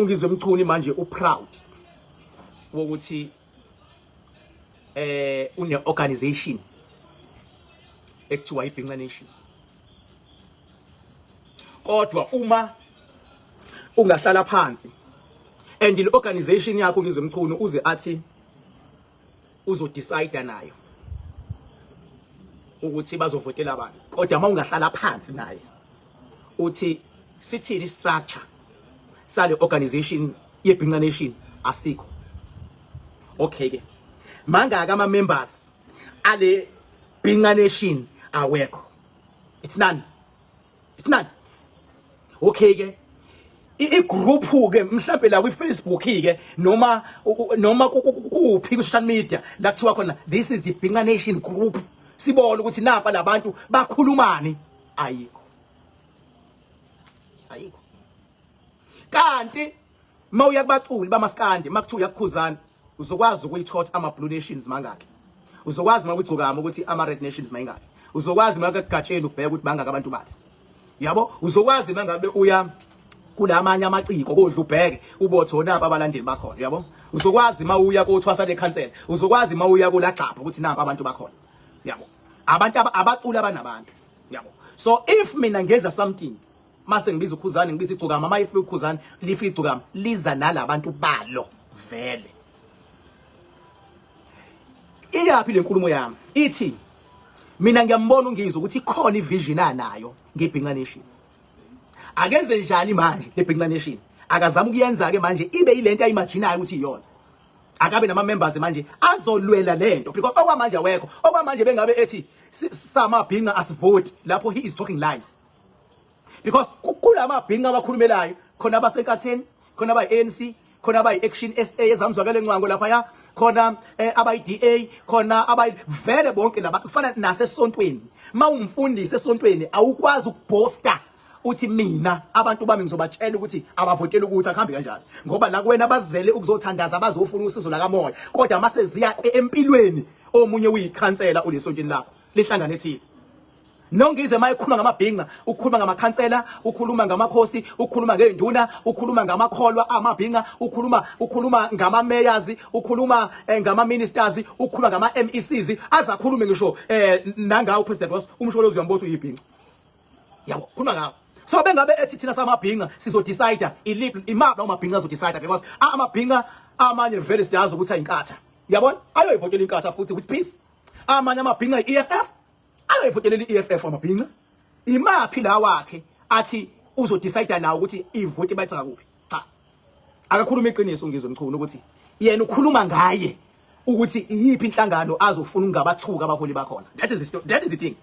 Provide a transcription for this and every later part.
Ungizwe Mchunu manje uproud wokuthi une organization ekuthiwa iBhinca Nation. Kodwa uma ungahlala phansi and le organization yakho, Ngizwe Mchunu, uze athi uzodecide nayo ukuthi bazovotela abantu, kodwa uma ungahlala phansi naye uthi sithini structure sale organization yeBhinca Nation, asikho. Okay ke, mangaka ama members ale Bhinca Nation? Awekho, it's none, it's none. Okay ke, i-group ke mhlambe la kwi-Facebook ke noma kuphi ku-social media la kuthiwa khona "This is the Bhinca Nation group", sibone ukuthi napa labantu bakhulumani, ayikho, ayikho. Kanti mawuya kubaculi bamaskandi, makuthiwa uyakukhuzana, uzokwazi ukuyithotha ama Blue Nations mangaki, uzokwazi makugcokama ukuthi ama Red Nations mayingaki, uzokwazi makugatsheni ubheka ukuthi bangaki abantu bakhe, yabo. Uzokwazi mangabe uya kulamanye amaciko kodla, ubheke ubotho napa abalandeli bakhona, yabo. Uzokwazi mawuya kothwasa lekhansela, uzokwazi mawuya kulagxapha ukuthi napa abantu bakhona, yabo, abantu abaculi abanabantu, yabo. So if mina ngenza something, mase ngibiza uKhuzani, ngibiza iGcokama, uma ifika uKhuzani, lifika iGcokama, liza nalabantu balo vele. Iyaphi le nkulumo yami? Ithi mina ngiyambona uNgizwe ukuthi ikhona ivision anayo ngeBhinca Nation. Akenze njani manje le Bhinca Nation? Akazama ukuyenza ke manje ibe yilento ayimaginayo ukuthi iyona. Akabe nama members manje azolwela lento, because okwamanje awekho. Okwamanje bengabe ethi samabhinca asivoti lapho, he is talking lies, because kulamabhinca abakhulumelayo khona abasenkatheni, khona abayi-ANC, khona abayi-Action SA ezamzwakele eNcwango laphaya, khona abayi-DA, khona abayi vele bonke laba. Kufana nasesontweni, uma ungumfundisi esontweni, awukwazi ukuboasta uthi mina abantu bami ngizobatshela ukuthi abavotele ukuthi akuhambi kanjani, ngoba la kuwena bazele ukuzothandaza, bazofuna usizo lakamoya. Kodwa mase ziya empilweni, omunye uyikhansela ulesontweni lakho lihlangane ethile. NoNgizwe uma ekhuluma ngamabhinca, ukhuluma ngamakhansela, ukhuluma ngamakhosi, ukhuluma ngey'nduna, ukhuluma ngamakholwa amabhinca, ukhuluma ngama-mayors, ukhuluma ngama-ministers, ukhuluma ngama-MECs, aze akhulume ngisho nangawo upresident was uMsholozi, uyambona uyibhinca, yabo, khuluma ngawo. So bengabe ethi thina samabhinca sizodecide, iliphi, imaphi lawo mabhinca azodecide? Because amabhinca amanye vele siyazi ukuthi ayinkatha, yabona, ayoyivotela inkatha futhi with peace. Amanye amabhinca i-EFF, ayoyivotelela i-EFF amabhinca. Imaphi la wakhe athi uzodecide nawo ukuthi ivoti bayithenga kuphi? Cha, akakhuluma iqiniso Ngizwe Mchunu ukuthi yena ukhuluma ngaye ukuthi iyiphi inhlangano azofuna ukungabathuka abaholi bakhona. That is the thing.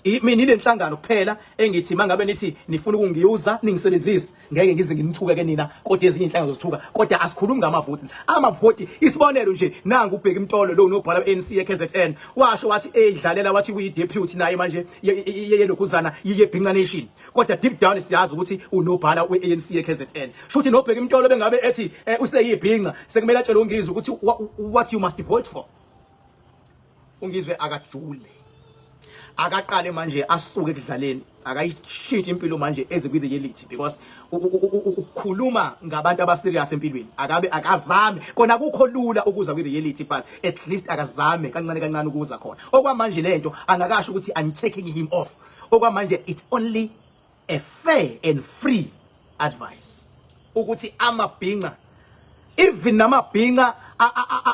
Mina ile nhlangano kuphela engithi mangabe nithi nifuna ukungiyuza, ningisebenzise, ngeke ngize nginithuke ke nina, kodwa ezinye inhlangano zithuka. Kodwa asikhulumi ngamavoti, amavoti. Isibonelo nje, nangu uBheki Mtolo lo unobhala we-ANC ye-KZN, washo wathi eyidlalela, wathi uyi-deputy naye manje yelokhuzana yeBhinca Nation, kodwa deep down siyazi ukuthi unobhala we-ANC ye-KZN. Shuthi noBheki Mtolo bengabe ethi useyibhinca, sekumele atshele uNgizwe ukuthi what you must vote for. UNgizwe akajule, akaqale manje asuke ekudlaleni, akayishintshe impilo manje eze kwi-reality, because ukukhuluma ngabantu abaserious empilweni, akabe akazame kona. Kukho lula ukuza kwi-reality, but at least akazame kancane kancane ukuza khona. Okwamanje lento angakasho ukuthi I'm taking him off. Okwamanje it's only a fair and free advice ukuthi amabhinca, even namabhinca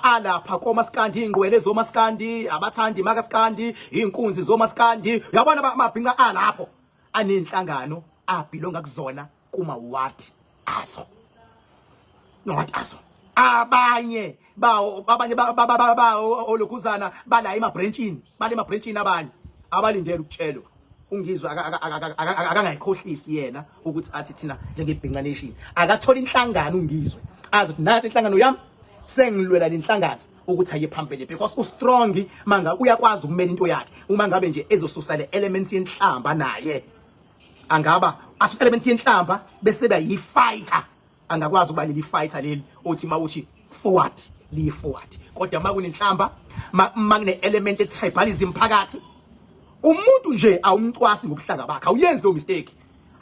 alapha komaskandi, ingqwele zomaskandi, abathandi makaskandi, inkunzi zomaskandi, uyabona, amabhinca alapho anenhlangano abelonga kuzona kuma ward azo, no ward azo. Abanye bawo, abanye ba olokhuzana bala ema-branchini, bala ema-branchini, abanye abalindele ukutshelwa. Ungizwe akangayikhohlisi yena ukuthi athi thina njengeBhinca Nation. Akathola inhlangano uNgizwe, azi ukuthi nansi inhlangano yami, sengilwela lenhlangano ukuthi aye phambili, because ustrong manga uyakwazi ukumela into yakhe. Uma ngabe nje ezosusa le element yenhlamba, naye angaba asusa element yenhlamba bese ba yi-fighter, angakwazi ukuba leli fighter leli othi mawuthi forward, liyi forward. Kodwa makunenhlamba, makune element e tribalism phakathi, umuntu nje awumcwasi ngobuhlanga bakhe, awuyenzi lo mistake.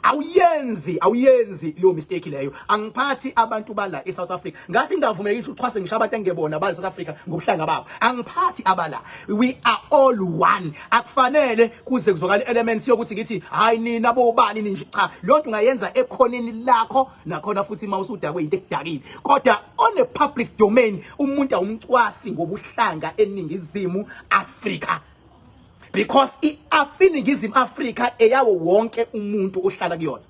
Awuyenzi, awuyenzi leyo mistake leyo. Angiphathi abantu bala eSouth Africa. Ngathi ngavumeki ngisho uchwase ngisho abantu engebona bala eSouth Africa ngobuhlanga babo. Angiphathi abala. We are all one. Akufanele kuze kuzwakala elements yokuthi ngithi hayi nina bobani ninje cha. Lonto ungayenza ekhoneni lakho nakhona futhi uma usudakwe into ekudakile. Kodwa on a public domain umuntu awumcwasi ngobuhlanga eNingizimu Afrika. Because iNingizimu Afrika eyawo wonke umuntu ohlala kuyona.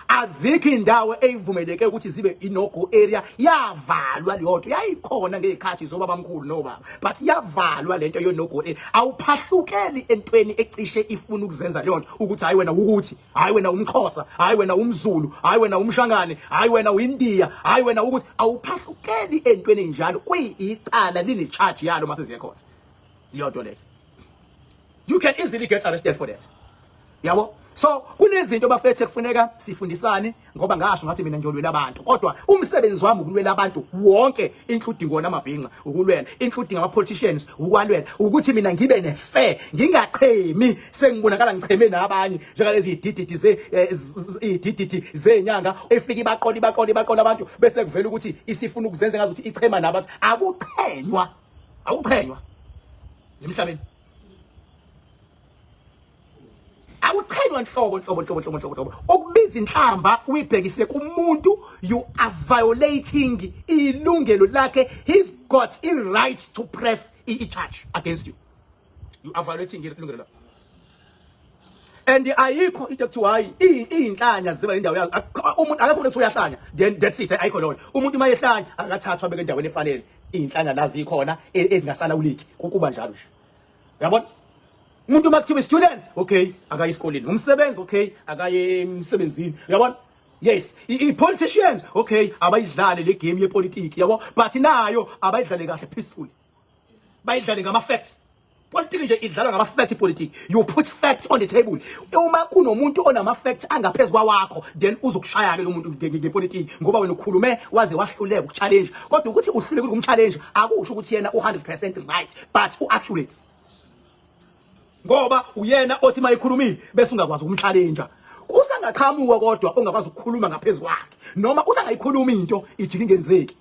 Azikho indawo eyivumeleke ukuthi zibe inogo area yavalwa leyo nto yayikhona ngezikhathi zobaba mkhulu nobaba but yavalwa lento yonogo area awuphahlukeli entweni ecishe ifuna ukuzenza leyo nto ukuthi hayi wena ukuthi hayi wena umxhosa hayi wena umzulu hayi wena umshangane hayi wena uindiya hayi wena ukuthi awuphahlukeli entweni enjalo kuyicala line charge yalo mase ziye court leyo nto leyo. You can easily get arrested for that. Yabo? So kunezinto bafethu ekufuneka sifundisane ngoba ngasho ngathi mina ngiyolwela abantu kodwa umsebenzi wami ukulwela abantu wonke including wona amabhinca ukulwela including ama politicians ukwalwela ukuthi mina ngibe ne fair ngingachemi sengibonakala ngicheme nabanye njengalezi idididi ze eh, idididi zenyanga efika ibaqola ibaqola ibaqola abantu bese kuvela ukuthi isifuna ukuzenza ngazuthi ichema nabantu akuchenywa akuchenywa emhlabeni akuchenywa nhlobo nhlobo nhlobo nhlobo nhlobo nhlobo ukubiza inhlamba uyibhekise kumuntu you are violating ilungelo lakhe. He's got a right to press i charge against you. You are violating ilungelo lakhe. And ayikho into ekuthiwa hayi iyinhlanya ziba indawo yazo. Umuntu akekho umuntu uyahlanya then that's it. Ayikho leyo. Umuntu uma ehlanya akathathwa abeke endaweni efanele. Iyinhlanya la zikhona ezingasalawuleki kukuba njalo nje. Uyabona umuntu uma kuthiwa students okay akaye esikoleni umsebenzi okay akaye emsebenzini. Uyabona? Yes, i-politicians okay abayidlale le game yepolitiki yabo but nayo abayidlale kahle peacefully. Bayidlale ngama facts. Politiki nje idlalwa ngama facts ipolitiki. You put facts on the table. Uma kunomuntu onama facts angaphezulu kwawakho then uzokushaya ke lo muntu ngepolitiki ngoba wena ukhulume waze wahluleka ukuchallenge. Kodwa ukuthi uhluleke ukumchallenge akusho ukuthi yena u100% right but uaccurate. Ngoba uyena othi mayikhulumile bese ungakwazi ukumchallenge. Usangaqhamuka kodwa ongakwazi ukukhuluma ngaphezulu kwakhe noma usangayikhuluma into ijike ingenzeki.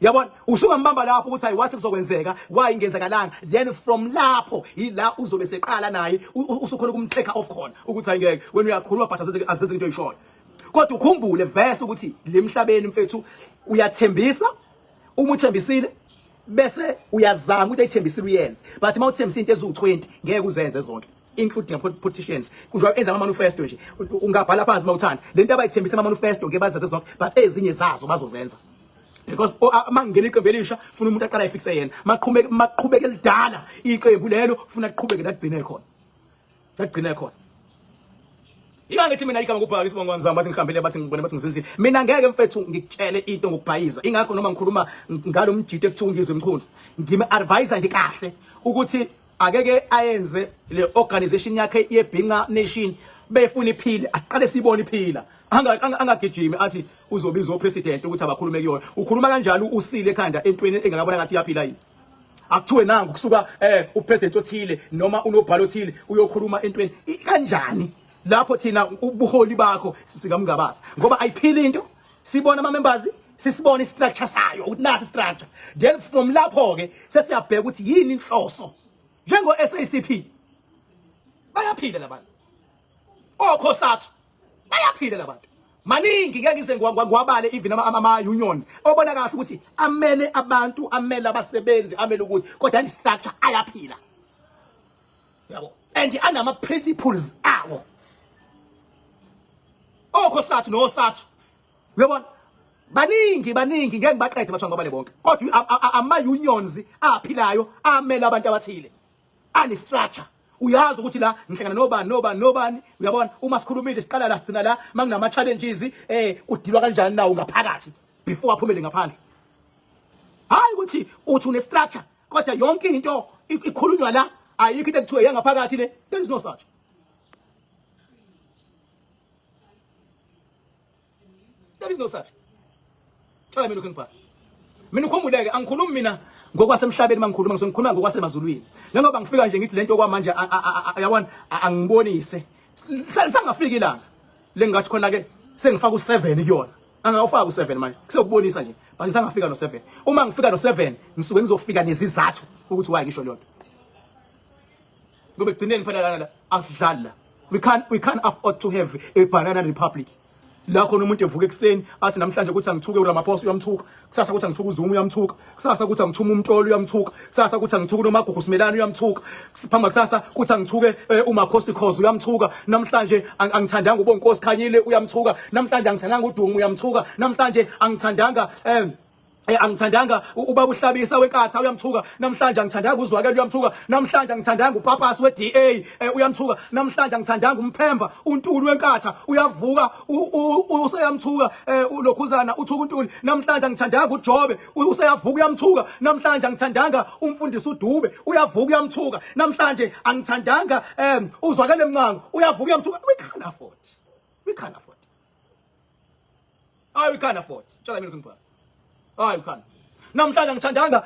Yabona usungambamba lapho ukuthi hayi wathi kuzokwenzeka why ingenzakalanga then from lapho ila uzobe seqala naye usukhona ukumtake off khona ukuthi hayi ngeke wena uyakhuluma but azenzeke azenzeke into oyishoyo. Kodwa ukhumbule verse ukuthi lemhlabeni mfethu uyathembisa uma uthembisile bese uyazama ukuthi ayithembisile uyenze but uma uthembisa into eziwu20 ngeke uzenze zonke including politicians kunjalo enza ama manifesto nje ungabhala phansi mawuthanda lento abayithembisa ama manifesto ngeke bazenze zonke but ezinye zazo bazozenza because uma ngingena iqembu elisha funa umuntu aqala ayifixe yena maqhubeke maqhubeke lidala iqembu lelo funa liqhubeke lagcine khona lagcine khona. Yika ngithi mina igama kubhaka isibongo ngizama bathi ngihambile bathi ngibone bathi ngizenzile mina ngeke mfethu ngikutshele into ngokubhayiza ingakho noma ngikhuluma ngalo mjito ekuthiwa ngizwe mkhulu ngime advisor nje kahle ukuthi akeke ayenze le organization yakhe yebhinca nation befuna iphile asiqale sibone iphila angagijimi athi uzobiza opresident ukuthi abakhulume kuyona. Ukhuluma kanjalo usile ekhanda entweni engakabona ngathi iyaphila yini. Akuthiwe nangu kusuka upresident othile noma unobhalo othile uyokhuluma entweni kanjani lapho thina ubuholi bakho singamngabaza ngoba ayiphili into sibona ama members sisibona istructure sayo ukuthi nasi structure then from lapho ke sesiyabheka ukuthi yini inhloso njengo SACP bayaphila labantu okhosathu bayaphila labantu maningi ngeke ngize ngiwabale even ama unions obona kahle ukuthi amele abantu amele abasebenzi amele ukuthi kodwa i structure ayaphila yabo and anama principles awo okhosathu nosathu uyabona baningi baningi ngeke ngibaqede bathiwa ngobale bonke kodwa ama unions aphilayo amele abantu abathile ane structure uyazi ukuthi la ngihlangana nobani nobani nobani uyabona uma sikhulumile siqala la sigcina la makunama challenges kudilwa kanjani nawo ngaphakathi before aphumele ngaphandle. Hayi ukuthi uthi une structure kodwa yonke into ikhulunywa la ayikho into ekuthiwa yangaphakathi le. There is no such. There is no such. Cela mina ukungipha. Mina ukhumbuleke angikhulumi mina ngokwasemhlabeni mangikhuluma ngikhuluma ngokwasemazulwini. Njengoba ngifika nje ngithi lento kwamanje yabona angibonise. Sangafika ilanga. Lengathi khona ke sengifaka u7 kuyona. Angawufaka u7 manje. Kusewukubonisa nje. But ngisangafika no7. Uma ngifika no7 ngisuke ngizofika nezizathu ukuthi why ngisho leyo nto. Ngoba ekugcineni phela lana la asidlali la. We can't afford to have a banana republic. La khona umuntu evuka ekuseni athi namhlanje ukuthi angithuke uRamaphosa uyamthuka, kusasa ukuthi angithuke uZuma uyamthuka, kusasa ukuthi angithume uMtolo uyamthuka, kusasa ukuthi angithuke uNomagugu Simelane uyamthuka, phambi kusasa ukuthi angithuke uMakhosi Khoza uyamthuka, namhlanje angithandanga uBonkosi Khanyile uyamthuka, namhlanje angithandanga uDungu uyamthuka, namhlanje angithandanga angithandanga ubaba uHlabisa weNkatha uyamthuka, namhlanje angithandanga uZwakela uyamthuka, namhlanje angithandanga uPapasi we-DA uyamthuka, namhlanje angithandanga uMphemba uNtuli weNkatha uyavuka useyamthuka ulokhuzana uthuka uNtuli, namhlanje angithandanga uJobe useyavuka uyamthuka, namhlanje angithandanga umfundisi uDube uyavuka uyamthuka, namhlanje angithandanga uZwakele Mncango uyavuka uyamthuka. We can't afford, we can't afford. Hayi, we can't afford. Tshela mina ngibhala. Hayi, we can't. Namhlanje ngithandanga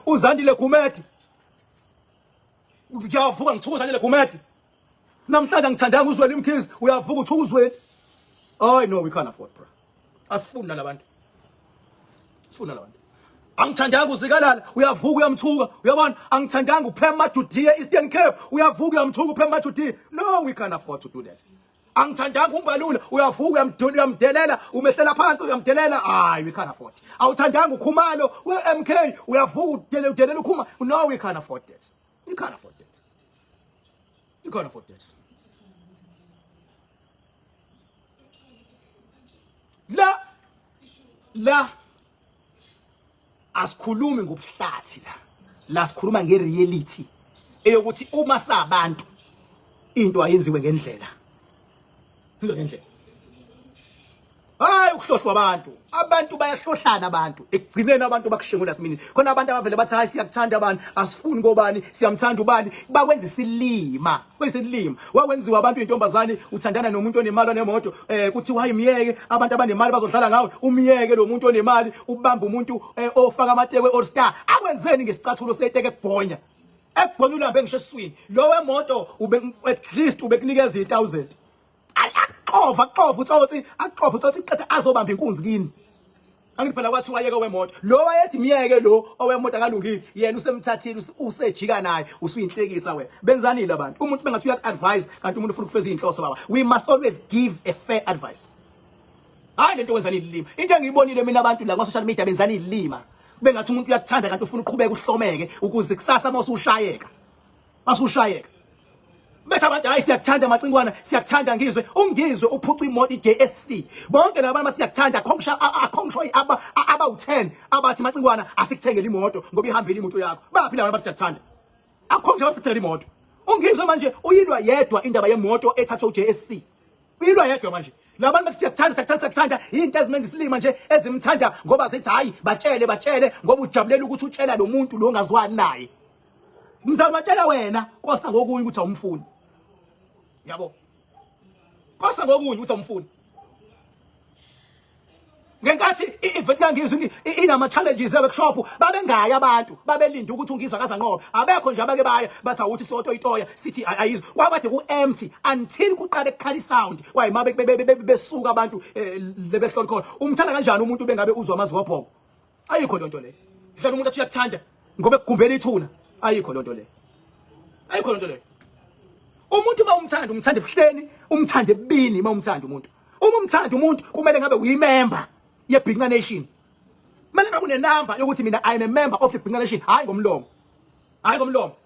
uZandile Gumede. Ngiyavuka ngithuka uZandile Gumede. Namhlanje ngithandanga uZweli Mkhize, uyavuka uthuka uZweli. Hayi no, we can't afford, bro. Asifuni nalabantu. Sifuna labantu. Angithandanga uZikalala, uyavuka uyamthuka, uyabona? Angithandanga uPhema Judia Eastern Cape, uyavuka uyamthuka uPhema Judia. No, we can't afford to do that. Angithandanga uMbalula, uyavuka uyamdelela, umehlela phansi uyamdelela. Hayi, we can't afford. Awuthandanga uKhumalo we-MK, uyavuka udelela uKhuma. No, we can't afford that. We can't afford that. We can't afford that. La la asikhulumi ngobuhlathi la. La sikhuluma ngereality eyokuthi uma sabantu into ayenziwe ngendlela. Yenziwe ngendlela. Hayi ukuhlohlwa abantu. Abantu bayahlohlana abantu. Ekugcineni abantu bakushengula simini. Khona abantu abavele bathi hayi siyakuthanda abantu, asifuni kobani, siyamthanda ubani. Bakwenza isilima. Kwenza isilima. Wakwenziwa abantu intombazane uthandana nomuntu onemali nemoto, kuthiwa hayi myeke, abantu abanemali bazodlala ngawe. Umyeke lo muntu onemali, ubamba umuntu ofaka amateki All Star. Akwenzeni ngesicathulo seteke ekubhonya? Ekubhonya ulambe ngisho esiswini. Lo wemoto ube at least ubekunikeza i1000. Axova axova utsotsi, axova utsotsi qeda azobamba inkunzi kini. Angithi phela kwathiwa yeke wemoto. Lo wayethi miyeke lo owemoto akalungile, yena usemthathile usejika naye, usuyinhlekisa wena. Benzanile abantu. Umuntu bengathi uyaku-advise kanti umuntu ufuna ukufeza inhloso baba. We must always give a fair advice. Hayi lento wenzani ilima. Into engiyibonile mina abantu la kuma social media benzani ilima. Bengathi umuntu uyakuthanda kanti ufuna uqhubeka uhlomeke ukuze kusasa mawusushayeka. Masushayeka. Betha abantu hayi siyakuthanda Macingwana, siyakuthanda Ngizwe, uNgizwe uphuca imoto iJSC. Bonke laba siyakuthanda akhongisha akhongisho aba abawu10 abathi Macingwana asikuthengele imoto ngoba ihambile imoto yakho. Baphi laba abathi siyakuthanda? Akhongisho asikuthengele imoto. UNgizwe manje uyilwa yedwa indaba yemoto ethathwa uJSC. Uyilwa yedwa manje. Labantu bathi siyakuthanda siyakuthanda siyakuthanda into ezimenza isilima nje ezimthanda ngoba zithi hayi batshele batshele ngoba ujabulela ukuthi utshela lo muntu lo ongazwani naye. Mzali batshela wena kosa ngokunye ukuthi awumfuni. Yabo. Kosa ngokunye ukuthi awumfuni. Ngenkathi i-event kaNgizwe inama challenges e-workshop babengayi abantu babelinda ukuthi uNgizwe akazanqobe, abekho nje abake baya bathi awuthi sotoyitoya sithi ayizwe kwakade ku-empty until kuqale kukhala isound kwayima besuka abantu lebehlola khona. Umthanda kanjani umuntu bengabe uzwa amazwi wabhoko? Ayikho lonto leyo. Mhlawumbe umuntu athi uyakuthanda ngoba ekugumbela ithuna, ayikho lonto leyo, ayikho lonto leyo. Umuntu uma umthanda umthanda ebuhleni, umthanda ebubini. Uma umthanda umuntu, uma umthanda umuntu kumele ngabe uyimember yeBhinca Nation, kumele ngabe unenamba yokuthi mina I am a member of the Bhinca Nation. Hayi ngomlomo, hayi ngomlomo.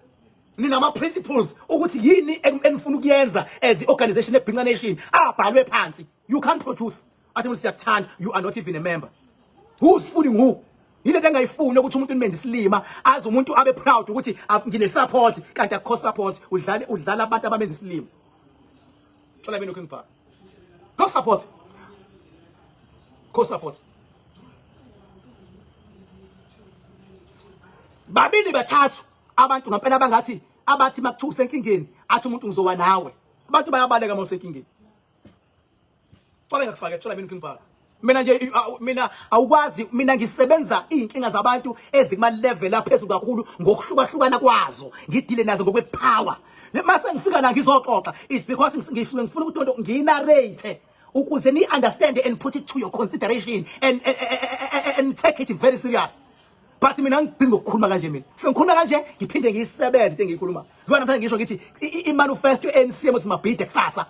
Ninama principles ukuthi yini enifuna ukuyenza as i-organization eBhinca Nation abhalwe phansi. You can't produce athi umuntu siyakuthanda, you are not even a member. Who's fooling who? Yile nto engayifuni ukuthi umuntu nimenze isilima, aze umuntu abe proud ukuthi ngine support kanti akukho support. Udlala udlala abantu abamenza isilima. Thola mina ngipha go support, go support. Babili bathathu abantu ngempela abangathi abathi makuthiwa usenkingeni athi umuntu ngizowa nawe. Abantu bayabaleka uma usenkingeni. Cela ngakufake thola mina ngibhala. Mina nje mina awukwazi, mina ngisebenza izinkinga zabantu ezikuma level aphezulu kakhulu ngokuhlukahlukana kwazo, ngidile nazo ngokwe power. Mase ngifika la ngizoxoxa is because ngifuna ukuthi into ngiyinarrate. Ukuze ni understand and put it to your consideration and take it very serious. But mina ngidinga ukukhuluma kanje mina. Fike ngikhuluma kanje ngiphinde ngiyisebenze into engiyikhuluma. Ngoba namhlanje ngisho ngithi i-manifesto ye-ANC eMoses Mabhida kusasa.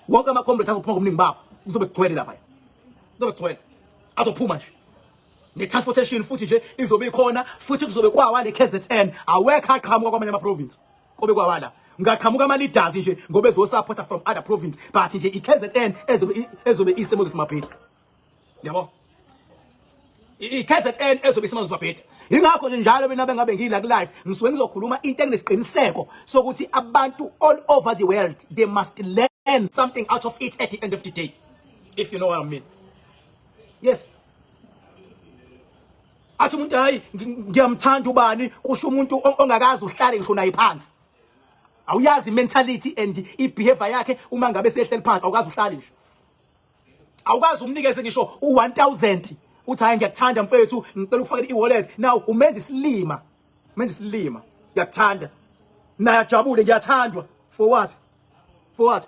Wonke ama-comrades azophuma ngobuningi babo. Kuzobe kugcwele lapha. Kuzobe kugcwele. Azophuma nje. Ne-transportation futhi nje izobe ikhona futhi kuzobe kwawa le KZN awekho aqhamuka kwamanye ama-province. Kobe kwawala. Ngaqhamuka ama-leaders nje ngoba ezosupporta from other province but nje i-KZN ezobe iseMoses Mabhida. Yabo? I-KZN ezobe iseMoses Mabhida. Ingakho nje njalo mina bengabe ngila ku live ngisuke ngizokhuluma into enginesiqiniseko sokuthi abantu all over the world, they must learn something out of it at the end of the day. If you know what I mean. Yes. Athi umuntu, hayi, ngiyamthanda ubani, kusho umuntu ongakazi uhlale ngisho naye phansi. Awuyazi mentality and i-behavior yakhe uma ngabe sehleli phansi, awukazi uhlale nje. Awukazi umnikeze ngisho u1000 uthi, "Hayi, ngiyakuthanda mfethu, ngicela ukufakela i-wallet." Now umenza isilima. Umenza isilima. Ngiyakuthanda. Naye ajabule, ngiyathandwa. For what? For what?